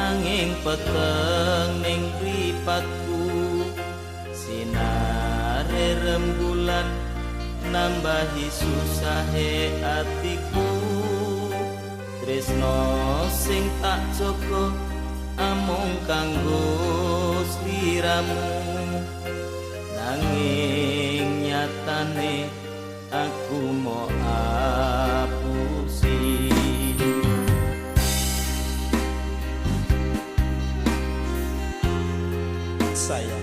nanging peteng ning mripatku. Sinare rembulan nambahi susahe atiku. Tresno sing tak jaga amung kanggo sliramu, nanging nyatane aku mau apusi. Sayang.